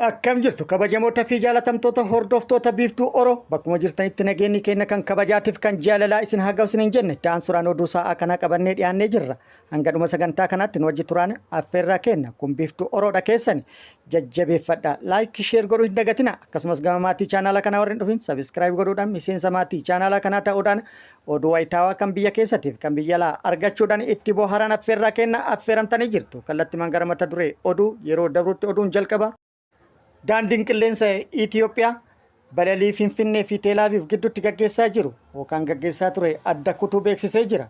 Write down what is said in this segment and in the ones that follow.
Akkam jirtu kabajamoota fi jaalatamtoota hordoftoota Biiftuu Oro, bakkuma jirtanitti nageenyi keenya kan kabajaatiif kan jaalalaa isin haa ga'u isiniin jenne. Itti aansuudhaan oduu sa'aa kanaa qabannee dhiyaannee jirra. Hanga dhuma sagantaa kanaatti nu wajji turaan affeerraa kenna. Kun Biiftuu Oroodha, keessani jajjabeeffadha. Like, share godhuu hin dagatina. Akkasumas gama maatii chaanaala kanaa warri hin dhufin subscribe godhuudhaan miseensa maatii chaanaala kanaa ta'uudhaan oduu wayitaawaa kan biyya keessatiif kan biyya alaa argachuudhaan itti boharan affeerraa kenna, affeeramtanii jirtu. Kallattimaan gara mata duree oduu yeroo dabrutti oduun jalqaba. Daandiin qilleensa Itiyoophiyaa balalii Finfinnee fi Teelaaviif gidduutti gaggeessaa jiru yookaan gaggeessaa ture adda kutuu beeksisee jira.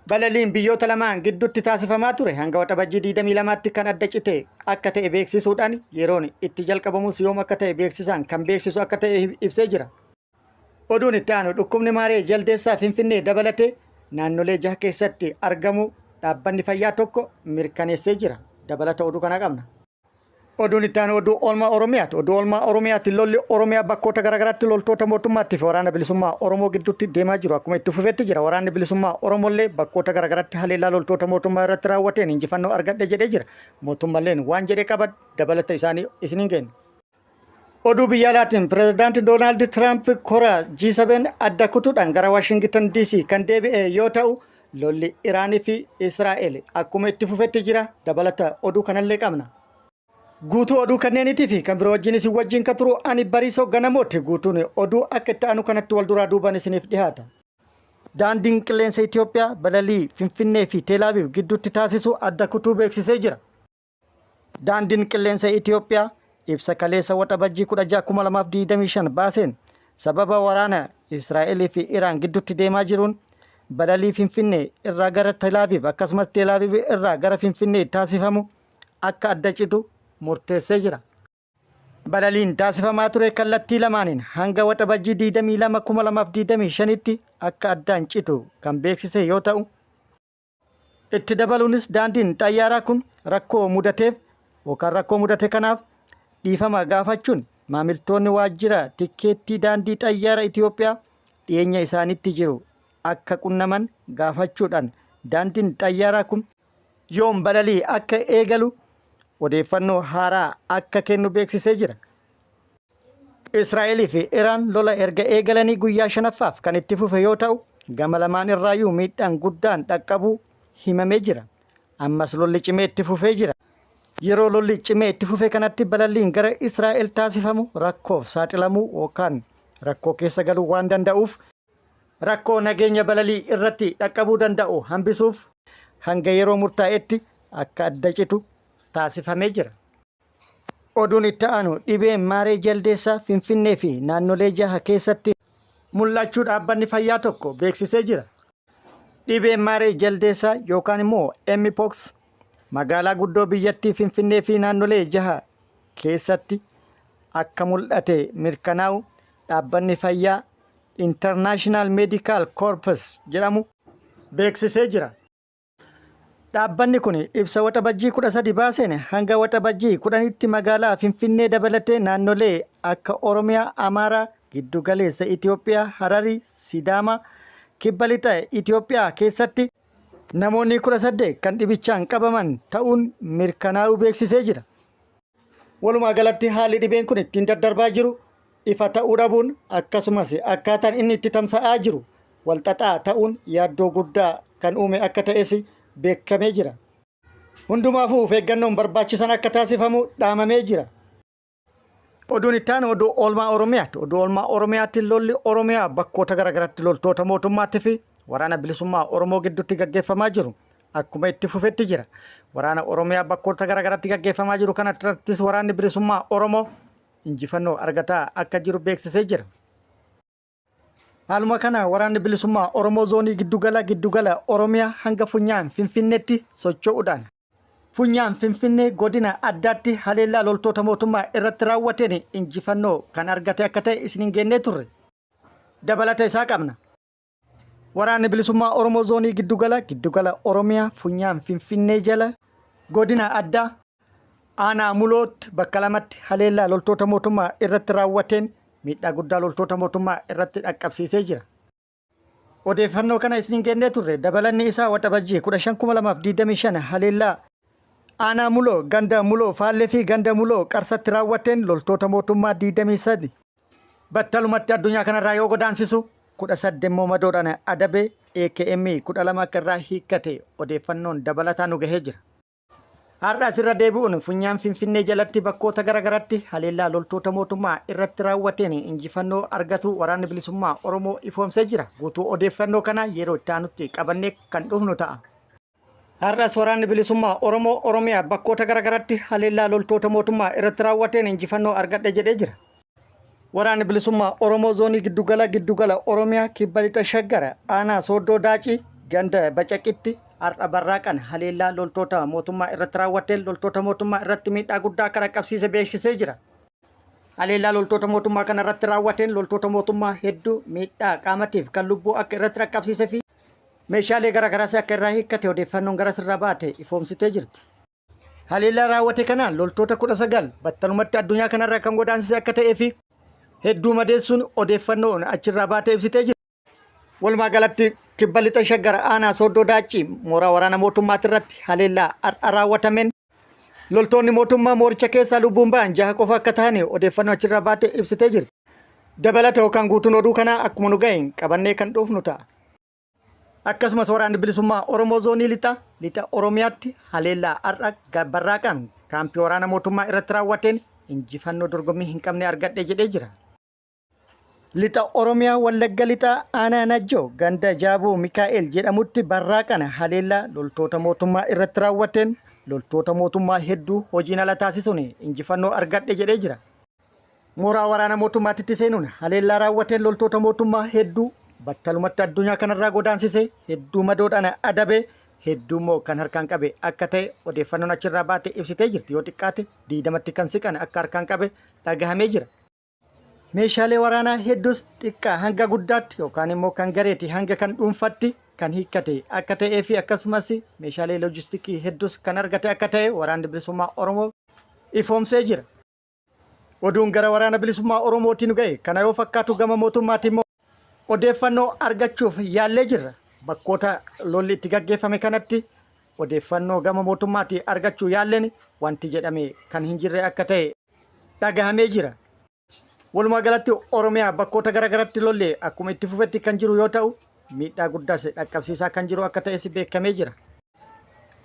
Balaliin biyyoota lamaan gidduutti taasifamaa ture hanga Waxabajjii 22tti kan adda cite akka ta'e beeksisuudhaan, yeroon itti jalqabamus yoom akka ta'e beeksisaan kan beeksisu akka ta'e ibsee jira. Oduun itti aanu, dhukkubni maaree jaldeessaa Finfinnee dabalatee naannolee jaha keessatti argamu dhaabbanni fayyaa tokko mirkaneessee jira. Dabalata oduu kanaa qabna. Oduun itti aanu oduu oolmaa Oromiyaati. Oduu oolmaa Oromiyaatti lolli Oromiyaa bakkoota garaagaraatti loltoota mootummaatti fi waraana bilisummaa Oromoo gidduutti deemaa jiru akkuma itti fufetti jira. Waraanni bilisummaa Oromollee bakkoota garaagaraatti haleellaa loltoota mootummaa irratti raawwateen injifannoo argadhe jedhee jira. Mootummalleen waan jedhe qaba, dabalata isaanii isiniin kenna. Oduu biyya alaatiin, pirezidaanti Doonaald Tiraamp kora G7 adda kutuudhaan gara Waashingitan DC kan deebi'e yoo ta'u, lolli Iraanii fi Israa'el akkuma itti fufetti jira. Dabalata oduu kanallee qabna. Guutuu oduu kanneeniitii fi kan biroo wajjin isin wajjin kan turu ani Bariisoo Ganamooti. Guutuun oduu akka itti aanu kanatti wal duraa duubaan isiniif dhiyaata. Daandiin qilleensa Itoophiyaa balalii Finfinnee fi Teelaaviiv gidduutti taasisu adda kutuu beeksisee jira. Daandiin qilleensa Itoophiyaa ibsa kaleessa Waxabajjii 16,2025 baaseen, sababa waraana Israa'elii fi Iraan gidduutti deemaa jiruun balalii Finfinnee irraa gara Telaaviiv akkasumas Telaaviiv irraa gara Finfinnee taasifamu akka adda citu murteessee jira. Balaliin taasifamaa ture kallattii lamaaniin hanga Waxabajjii 22,2025tti akka addaan citu kan beeksise yoo ta'u, itti dabaluunis daandiin xayyaaraa kun rakkoo mudateef yookaan rakkoo mudate kanaaf dhiifama gaafachuun, maamiltoonni waajjira tikkeettii daandii xayyaara Itoophiyaa dhiyeenya isaanitti jiru akka qunnaman gaafachuudhaan, daandiin xayyaaraa kun yoom balalii akka eegalu odeeffannoo haaraa akka kennu beeksisee jira. Israa'elii fi Iraan lola erga eegalanii guyyaa shanaffaaf kan itti fufe yoo ta'u, gama lamaan irraayyuu miidhaan guddaan dhaqqabuu himamee jira. Ammas lolli cimee itti fufee jira. Yeroo lolli cimee itti fufe kanatti balalliin gara Israa'el taasifamu rakkoof saaxilamuu yookaan rakkoo keessa galuu waan danda'uuf, rakkoo nageenya balalii irratti dhaqqabuu danda'u hambisuuf hanga yeroo murtaa'etti akka adda citu taasifamee jira. Oduun itti aanu, dhibeen maaree jaldeessaa Finfinnee fi naannolee jaha keessatti mul'achuu dhaabbanni fayyaa tokko beeksisee jira. Dhibeen maaree jaldeessaa yookaan immoo Mpox magaalaa guddoo biyyattii Finfinnee fi naannolee jaha keessatti akka mul'ate mirkanaa'u dhaabbanni fayyaa International Medical Corps jedhamu beeksisee jira. Dhaabbanni kun ibsa Waxabajjii 13 baaseen, hanga Waxabajjii 10tti magaalaa Finfinnee dabalatee naannolee akka Oromiyaa, Amaaraa, Giddu Galeessa Itoophiyaa, Hararii, Sidaamaa, Kibba Lixa Itoophiyaa keessatti namoonni 18 kan dhibichaan qabaman ta'uun mirkanaa'uu beeksisee jira. Walumaa galatti haalli dhibeen kun ittiin daddarbaa jiru ifa ta'uu dhabuun, akkasumas akkaataan inni itti tamsa'aa jiru walxaxaa ta'uun yaaddoo guddaa kan uume akka ta'es beekamee jira. Hundumaafuu of eeggannoon barbaachisan akka taasifamu dhaamamee jira. Oduun itti aanu oduu oolmaa Oromiyaati. Oduu oolmaa Oromiyaatti lolli Oromiyaa bakkoota garaagaraatti loltoota mootummaatti fi waraana bilisummaa Oromoo gidduutti gaggeeffamaa jiru akkuma itti fufetti jira. Waraana Oromiyaa bakkoota garaagaraatti gaggeeffamaa jiru kanarrattis waraanni bilisummaa Oromoo injifannoo argataa akka jiru beeksisee jira. Haaluma kana waraanni bilisummaa Oromoo zoonii giddugala giddugala Oromiyaa hanga funyaan Finfinneetti socho'uudhaan, funyaan Finfinnee godina addaatti haleellaa loltoota mootummaa irratti raawwateen injifannoo kan argate akka ta'e isin hin geennee turre. Dabalata isaa qabna. Waraanni bilisummaa Oromoo zoonii giddugala giddugala Oromiyaa funyaan Finfinnee jala godina addaa aanaa Mulootti bakka lamatti haleellaa loltoota mootummaa irratti raawwateen miidhaa guddaa loltoota mootummaa irratti dhaqqabsiisee jira. Odeeffannoo kana isin geennee turre, dabalanni isaa Waxabajjii 15,2025 haleellaa Aanaa Muloo ganda Muloo Faallee fi ganda Muloo Qarsatti raawwateen loltoota mootummaa 23 battalumatti addunyaa kanarraa yoo godaansisu 18 immoo madoodhaan adabe AKM 12 akka irraa hiikkate odeeffannoon dabalataa nu gahee jira. Har'a asirra deebi'uun funyaan Finfinnee jalatti bakkoota garaagaratti haleellaa loltoota mootummaa irratti raawwateen injifannoo argatu waraanni bilisummaa Oromoo ifoomsee jira. Guutuu odeeffannoo kana yeroo itti aanutti qabannee kan dhufnu ta'a. Har'as waraanni bilisummaa Oromoo Oromiyaa bakkoota garaagaratti haleellaa loltoota mootummaa irratti raawwateen injifannoo argadhe jedhee jira. Waraanni bilisummaa Oromoo zoonii giddugala giddugala Oromiyaa kibba lixa Shaggar aanaa Sooddoo Daacii ganda Bacaqitti har'a barraaqan haleellaa loltoota mootummaa irratti raawwateen loltoota mootummaa irratti miidhaa guddaa akka dhaqqabsiise beeksisee jira. Haleellaa loltoota mootummaa kana irratti raawwateen loltoota mootummaa hedduu miidhaa qaamatiif kan lubbuu akka irratti dhaqqabsiise fi meeshaalee garaagaraas akka irraa hiikkate odeeffannoon gara sirraa baate ifoomsitee jirti. Haleellaa raawwate kanaan loltoota 19 battalumatti addunyaa kanarraa kan godaansise akka ta'ee fi hedduu madeessuun odeeffannoon achirraa baatee ibsitee jirti. Walumaa galatti kibba lixa Shaggar aanaa Sooddoo Daaccii mooraa waraana mootummaati irratti haleellaa har'a raawwatameen loltoonni mootummaa mooricha keessaa lubbuun ba'an jaha qofa akka ta'an odeeffannoo achirraa baate ibsitee jirti. Dabalata yookaan guutuun oduu kanaa akkuma nu ga'een qabannee kan dhufnu ta'a. Akkasumas waraanni bilisummaa Oromoo zoonii lixa lixa Oromiyaatti haleellaa har'a barraaqaan kaampii waraana mootummaa irratti raawwateen injifannoo dorgommii hin qabne argadhe jedhee jira. Lixa Oromiyaa Wallagga Lixaa Aanaa Najjoo ganda Jaabuu Mikaa'el jedhamutti barraaqan haleellaa loltoota mootummaa irratti raawwateen loltoota mootummaa hedduu hojiin ala taasisuun injifannoo argadhe jedhee jira. Mooraa waraana mootummaatitti seenuun haleellaa raawwateen loltoota mootummaa hedduu battalumatti addunyaa kanarraa godaansise hedduu madoodhaan adabe hedduu immoo kan harkaan qabe akka ta'e odeeffannoon achirraa baate ibsitee jirti. Yoo xiqqaate 20tti kan siqan akka harkaan qabe dhagahamee jira. Meeshaalee waraanaa hedduus xiqqaa hanga guddaatti yookaan immoo kan gareeti hanga kan dhuunfatti kan hiikkate akka ta'ee fi akkasumas meeshaalee loojistikii hedduus kan argate akka ta'e waraanni bilisummaa Oromoo ifoomsee jira. Oduun gara waraana bilisummaa Oromootiin nu ga'e kana yoo fakkaatu gama mootummaatiin immoo odeeffannoo argachuuf yaallee jirra. Bakkoota lolli itti gaggeeffame kanatti odeeffannoo gama mootummaatii argachuu yaalleen wanti jedhame kan hin jirre akka ta'e dhagahamee jira. Walumaa galatti Oromiyaa bakkoota garaagaratti lolli akkuma itti fufetti kan jiru yoo ta'u miidhaa guddaas dhaqqabsiisaa kan jiru akka ta'es beekamee jira.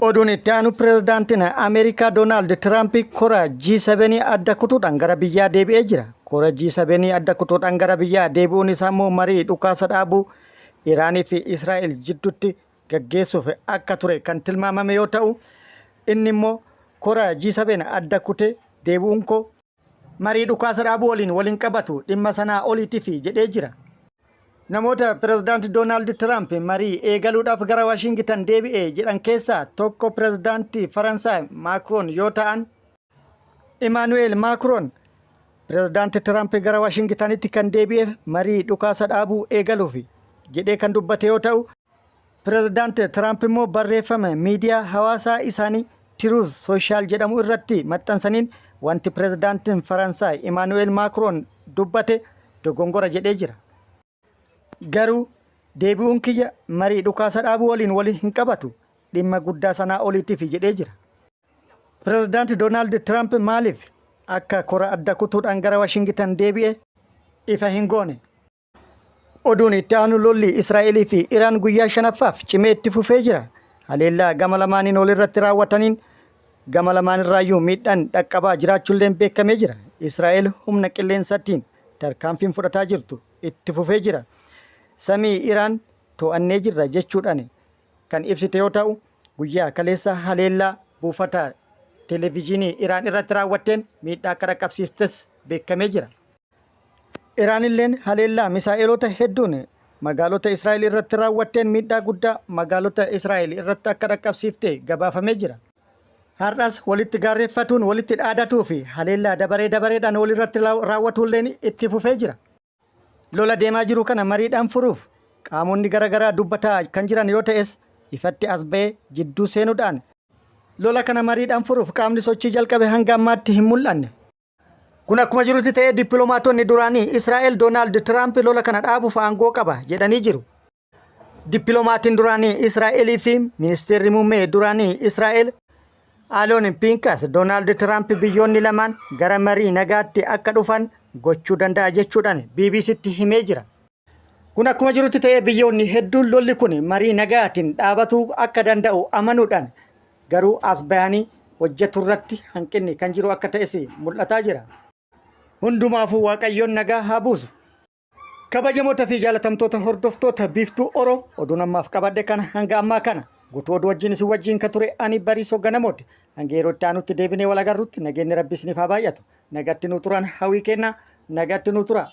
Oduun itti aanu pirezidaantiin Ameerikaa Doonaald Tiraamp kora G7 adda kutuudhaan gara biyyaa deebi'ee jira. Kora G7 adda kutuudhaan gara biyyaa deebi'uun isaa immoo marii dhukaasa dhaabuu Iraanii fi Israa'el jidduutti gaggeessuuf akka ture kan tilmaamame yoo ta'u, inni immoo kora G7 adda kutee deebi'uun koo marii dhukaasa dhaabuu waliin wal hin qabatu dhimma sanaa oliitifi jedhee jira. Namoota Pirezidaant Doonaald Tiraamp marii eegaluudhaaf gara Waashingitan deebi'e jedhan keessaa tokko Pirezidaantii Faransaay Maakroon yoo ta'an, Imaanu'eel Maakroon Pirezidaanti Tiraamp gara Waashingitanitti kan deebi'eef marii dhukaasa dhaabuu eegaluufi jedhee kan dubbate yoo ta'u, Pirezidaant Tiraamp immoo barreeffama miidiyaa hawaasaa isaanii Tiruuz Sooshaal jedhamu irratti maxxansaniin wanti pirezidaantiin Faransaay Imaanu'eel Maakroon dubbate dogongora jedhee jira. Garuu deebi'uun kiyya marii dhukaasa dhaabuu waliin wal hin qabatu dhimma guddaa sanaa oliitiif jedhee jira. Pirezidaant Doonaald Tiraamp maaliif akka kora adda kutuudhaan gara Waashingitan deebi'e ifa hin goone. Oduun itti aanu lolli Israa'elii fi Iraan guyyaa shanaffaaf cimee itti fufee jira. Haleellaa gama lamaaniin walirratti raawwataniin gama lamaanirraayyuu miidhaan dhaqqabaa jiraachuulleen beekamee jira. Israa'el humna qilleensaatiin tarkaanfiin fudhataa jirtu itti fufee jira. Samii Iraan to'annee jirra jechuudhaan kan ibsite yoo ta'u, guyyaa kaleessa haleellaa buufata televezyiinii Iraan irratti raawwatteen miidhaa akka dhaqqabsiistes beekamee jira. Iraanilleen haleellaa misaa'eloota hedduun magaalota Israa'el irratti raawwatteen miidhaa guddaa magaalota Israa'el irratti akka dhaqqabsiifte gabaafamee jira. Har'as walitti gaarreeffatuun walitti dhaadatuu fi haleellaa dabaree dabareedhaan walirratti raawwatuulleen itti fufee jira. Lola deemaa jiru kana mariidhaan furuuf qaamonni garaagaraa dubbataa kan jiran yoo ta'es ifatti as ba'ee jidduu seenuudhaan lola kana mariidhaan furuuf qaamni sochii jalqabe hanga ammaatti hin mul'anne. Kun akkuma jirutti ta'ee dippiloomaatonni duraanii Israa'el Doonaald Tiraamp lola kana dhaabuuf aangoo qaba jedhanii jiru. Dippiloomaattiin duraanii Israa'elii fi ministeerri muummee duraanii Israa'el Aloon Piinkas Doonaald Tiraamp biyyoonni lamaan gara marii nagaatti akka dhufan gochuu danda'a jechuudhaan BBCtti himee jira. Kun akkuma jirutti ta'ee biyyoonni hedduun lolli kun marii nagaatiin dhaabatuu akka danda'u amanuudhaan garuu as bahanii hojjetu irratti hanqinni kan jiru akka ta'es mul'ataa jira. Hundumaafuu Waaqayyoon nagaa haa buusu. Kabajamoota fi jaalatamtoota hordoftoota Biiftuu Oro, oduun ammaaf qabadhe kana hanga ammaa kana. Guutuu oduu wajjin isin wajjin ka ture ani Bariisoo Ganamooti. Hanga yeroo itti aanutti deebinee wal agarrutti nageenyi Rabbi isiniif haa baay'atu. Nagatti nuu turan hawwii kennaa. Nagatti nuu tura.